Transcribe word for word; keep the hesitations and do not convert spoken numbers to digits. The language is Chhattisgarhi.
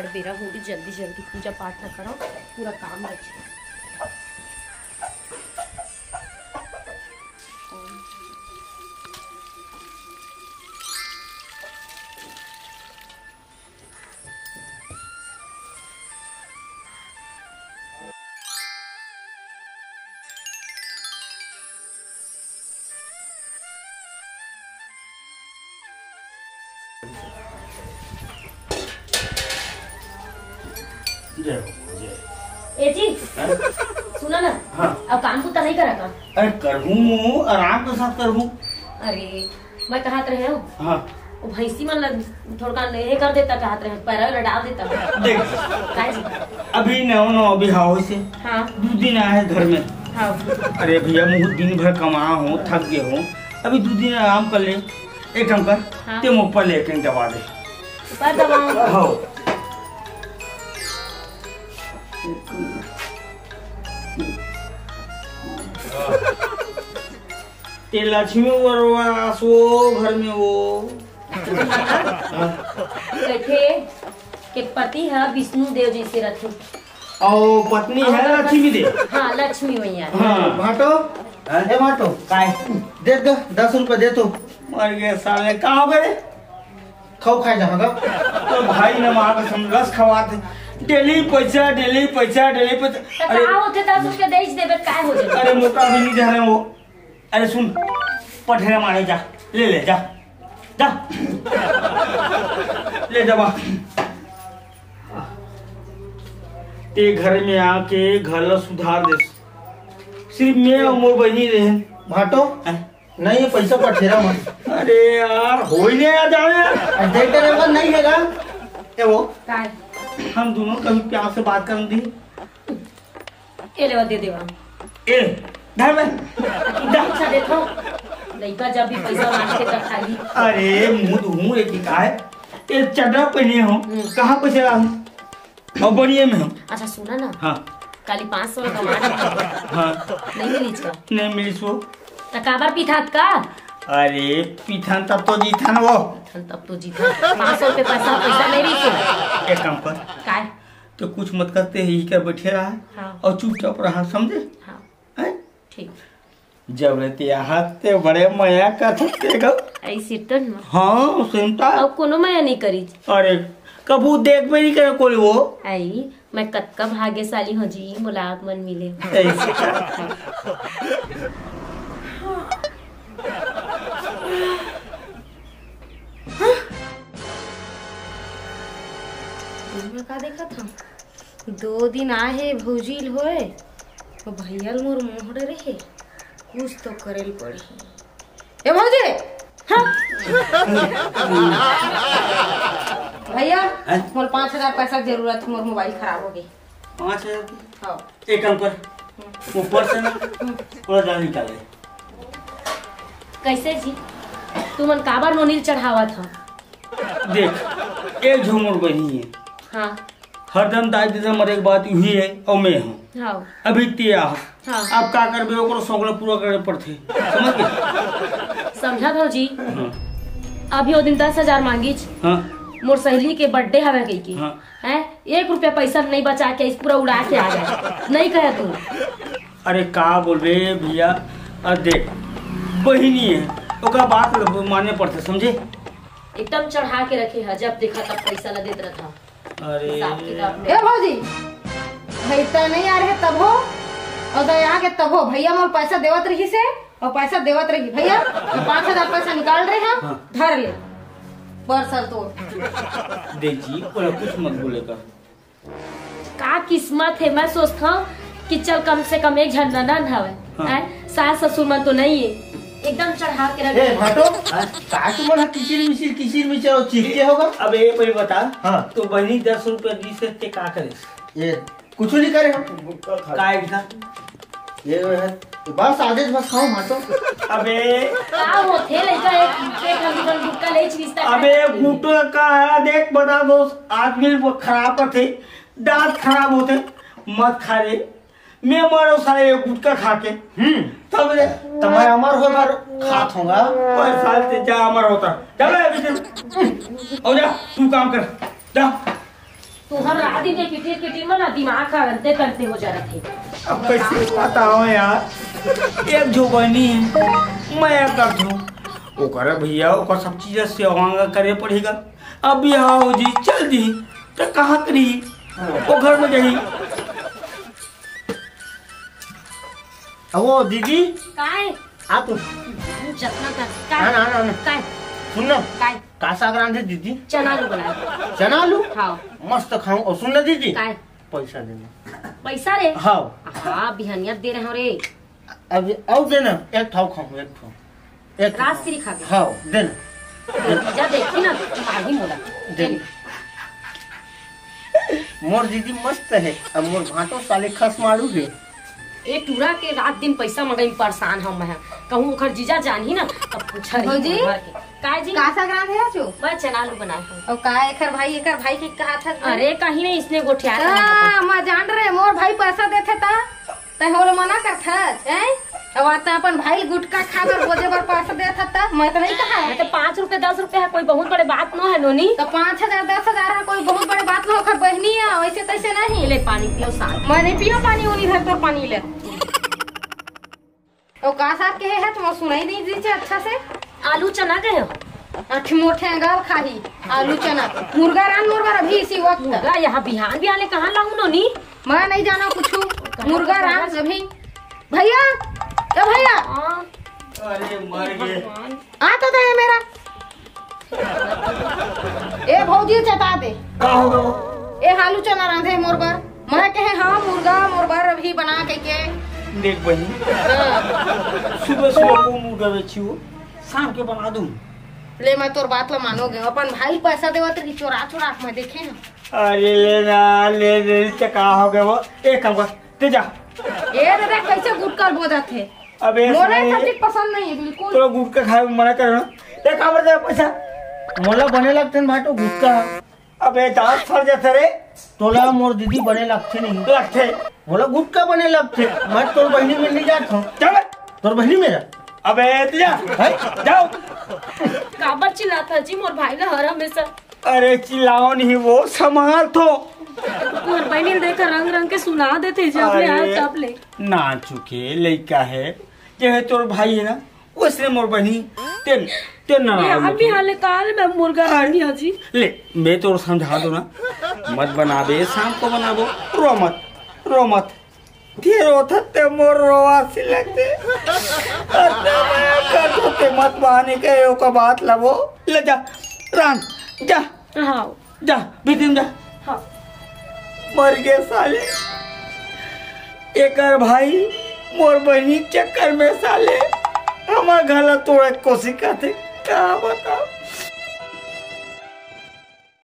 बेरा होगे, जल्दी जल्दी पूजा पाठ ला करव, पूरा काम बचे। जय हो, जय। ए जी, हाँ? सुना ना। हाँ। अब काम कुत्ता नहीं करा का? अरे करहूँ, आराम के साथ करहूँ। अरे, मैं कहत रहे हूँ, हाँ। वो भैंसी मन ला थोड़का ये कर देता, कहत रहे, पैरा वैरा डाल देता। देख, काय जी? अभी नवा नवा बिहाव होइसे। हाँ। दू दिन आए घर में। हाँ। अरे भैया, मुँह दिन भर कमा हो, थक गए हो, अभी दू दिन आराम कर ले। एक काम कर, हाँ। ते मोर ऊपर ले एक दबा दे। ऊपर दबाओ। हो। ते लक्ष्मी वरवास वो घर में वो। कथे के पति ह विष्णु देव जैसे रथे। अउ पत्नी है लक्ष्मी देव। हाँ, लक्ष्मी मैया। हाँ। भाटो, हैं? ए भाटो, काय? दे दे, दस रुपया दे तो। मर गए साले, का हो गए रे? खाओ खाए जहाँ का। तो भाई ने वहाँ पे समरस खवात, डेली पैसा, डेली पैसा, डेली पैसा। तो अरे, का होते, दस रुपया दे ही देबे, काय हो जाए? अरे मोटा भी नहीं जा रहे वो। अरे सुन, पठेरा मारे जा, ले ले जा, जा। ले जा बा। ते घर में आके घर ला सुधार दे। सिर्फ मैं अउ मोर बहिनी रहेन। भाटो, हैं? नहीं, ये पैसा पठेरा मत। अरे यार, हो ही नहीं यार, जाओ यार। अरे देख रहे हो, नहीं है ना? ए वो, काय? हम दोनों कभी प्यार से बात करन दी। ए लेवा, दे देवा। ए, धर बे। अच्छा देथो। लइका जब भी पैसा मांगथे त खाली। अरे, मुंह धुहूं रे कि काय? ए, चड्डा पहने हो, हम्म। कहाँ पैसे ला? और बढ़िया में हो। अच्छा, सुना ना। हाँ। काली पाँच सौ का कमा हाँ। नहीं मिलीच का? नहीं मिलीच वो। त काबर पीथात का? अरे, पीथन तब तो जीथन वो। पीथन तब तो जीथन। पाँच सौ रुपये पैसा, पैसा नहीं रही तो। एक काम कर। काय? तो कुछ मत करते, यही कर बैठे रहा हाँ। और चुपचाप रहा, समझे? हाँ। हैं? ठीक। जब रहती आहत ते बड़े मया करत ते गो। ऐसे तो न। हाँ, सुनता। अब कोनो मया नहीं करी। अरे, कभू देख भी नहीं करे कोई वो। आई, मैं कतका भाग्यशाली हूँ जी, मोला आप मन मिले। ऐसे। मैं का देखत हूँ? दो दिन आहे भौजी ल होए, वो भैया ल मोर मोहड़े रहे, कुछ तो करे ल पड़ही। ए भौजी, हाँ। भैया, हैं? मोर पाँच हजार पैसा के जरूरत हे, मोर मोबाइल खराब हो गई। पाँच हजार की? हाँ। एक काम कर, वो पर्स है ना, थोड़ा ज्यादा निकाल ले। कैसे जी? तुमन काबर नोनी ल चढ़ावत हो? देख, एक झो मोर बहिनी है। हाँ। हरदम दाई ददा मरे के बाद उही है और मैं हूँ। हाँ। अभी ते आ। हाँ। अब का करबे, ओकरो शौक ला पूरा करे पड़थे। समझ गए? समझा भौजी। हाँ। अभी वो दिन दस हजार मांगीच। हाँ। मोर सहेली के बर्थडे हवे कही के। हाँ। हैं? एक रुपया पैसा नहीं बचा के इस पूरा उड़ा के आ गए। नहीं कहे तू। अरे का बोलबे भैया, अरे देख, बहिनी है, ओकर बात ल माने पड़थे, समझे? एकदम चढ़ा के रखे है, जब देखा तब पैसा ला देत रहता। अरे। हिसाब किताब में। ए भौजी, भाई त नहीं आ रहे तब हो, और त यहाँ के तब हो, भैया मोर पैसा देवत रही से, और पैसा देवत रही भैया, तो पाँच हजार पैसा निकाल रहे हैं, हाँ। धर ले, परसल तो। देख जी, ओला कुछ मत बोले कर। का किस्मत है, मैं सोचता हूँ कि चल कम से कम एक झन ननद हवे, हाँ। हैं? सास ससुर मन तो नहीं है, एकदम चढ़ा के रख ए, दे। भाटो, का तुमन ह किचिर मिचिर, किचिर मिचिर और चीख के होगा? अब ये भाई बता, हाँ। तो बहनी दस रुपया दी से ते का करे? ये कुछ नहीं करे हम। का है इतना? ये वो है, बस आदेश बस खाओ, भाटो। अबे। का होथे लइका, एक, एक हम गुटका ले चीज तक अबे, गुटका का है, देख बता दोस्त, आदमी वो खराब होथे, दांत खराब होथे, मत खा रे। मैं मरो साले ये गुटखा खा के। हम्म। तब ले। तब मैं अमर हो बार खात होगा। ओए साले ते जा अमर होता। चल बे अभी से। और जा, तू काम कर। जा। तुहर रात दिन के किटिर किटिर में ना दिमाग का अंते तंते हो जा रहे। अब कैसे बताओ यार, एक जो बनी है, मैं करथो, ओकर भैया ओकर सब चीज सेवा करे पड़ेगा। अब बिहाव हो जी, चल दी, तो कहाँ करी? वो घर में जाही। वो दीदी, काय? आ तू। जतना कर। काय? ना, ना, ना, ना। काय? सुन ना। काय? का साग रांधे दीदी? चना आलू बनाए। चना आलू? हाँ। मस्त खाऊं। और सुन ना दीदी। काय? पैसा देना। पैसा रे? हाँ। हाँ, बिहनिया दे रहे हो रे। अब, अब देना, एक ठाव खाऊं, एक ठाव। एक रात ठाव। सिरी खा गए। हाँ, देना। जीजा देखी ना, माही मोला। देना। मोर दीदी मस्त है, अब मोर भांटो साले खस मारू है। ए टूरा के रात दिन पैसा मंगाई, परेशान हम मैं। कहूँ ओकर जीजा जानही ना, तब पूछा रही भौजी? भर के। काय जी? का साग रांधे हचो? बस चना आलू बनाए हूँ। और का एकर भाई, एकर भाई के कहा था? अरे कहीं नहीं, इसने गोठिया था। हाँ, मैं जान रहे, मोर भाई पैसा देथे ता, तै होले मना करथस, हैं? अब आता अपन भाई गुटखा खा बर, बोजे बर पैसा देथे ता, मैं तो नहीं कहा है। मैं तो पाँच रुपए, दस रुपए है, कोई बहुत बड़े बात नो है नोनी। तो पाँच हजार, दस हजार है, कोई बहुत बड़े बात नो, ओकर बहनी है, वैसे तैसे नहीं। ले पानी पियो साथ। मैं नहीं पियो पानी, उनी घर तोर पानी ले। ओ का साग के है, तुम सुनाई नहीं दीजिए अच्छा से। आलू चना के हो? अठ मोठे गाल खाही, आलू चना। मुर्गा रान मोर बर अभी इसी वक्त। मुर्गा यहाँ बिहान बिहान ले कहाँ लाऊं नोनी? मैं नहीं जाना कुछ। मुर्गा रान अभी। भैया, ए भैया। हाँ। अरे मर गए। भगवान। आ तो दे मेरा। ए भौजी चटा दे। का हो गो? ए आलू चना रांधे मोर बर। मैं कहे हाँ मुर्गा मोर बर अभी बना के के। देख बहिनी, हाँ। सुबह सुबह को मुर्गा बेची हो, शाम के बना दूं। ले मैं तोर बात ला मानोगे, अपन भाई पैसा देवत रही चोरा चोरा के मैं देखे ना। अरे ले ना, ले ले, ते का हो गए वो? एक काम कर, ते जा। ए दादा कैसे गुटकर बोलत है? अबे मोरे साले, सब चीज पसंद नहीं है बिल्कुल। तोरा गुटखा खाए में मना करे ना। एक काम कर, पैसा। मोला बने लगते हैं भाटो गुटखा। अबे दांत फट जाता रे। तोला मोर दीदी बने लगते नहीं। लगते। मोला गुटखा बने लगते। मैं तोर बहिनी में नहीं जात हूँ। चल। तोर बहिनी मेरा। अबे तू जा। है? जाओ। काबर चिल्लात है जी मोर भाई ला हर हमेशा? अरे चिल्लाओ नहीं, वो संभाल तो। तुम्हार बहिनी देख रंग रंग के सुना देते जब ले आए अरे। तब ले। ना चुके लइका है, जे है तोर भाई है ना, वैसे मोर बहिनी तेन, तेन ना ये आवे आप ही मोके। हाल काल में मुर्गा अरे। रानी है जी। ले, मैं तोर समझा दो ना, मत बनाबे, शाम को बनाबो, रो मत, रो मत। तेरो थत्ते मोर रोवा सिलकते। अरे मैं कर दो ते मत बहाने के ओका बात लबो। ले जा, राम, जा। हाँ। जा, भीतरी में जा। हाँ। मर गए साले। एकर भाई मोर बहिनी चक्कर में साले हमर घर ला तोड़े के कोशिश करते। का बताओ?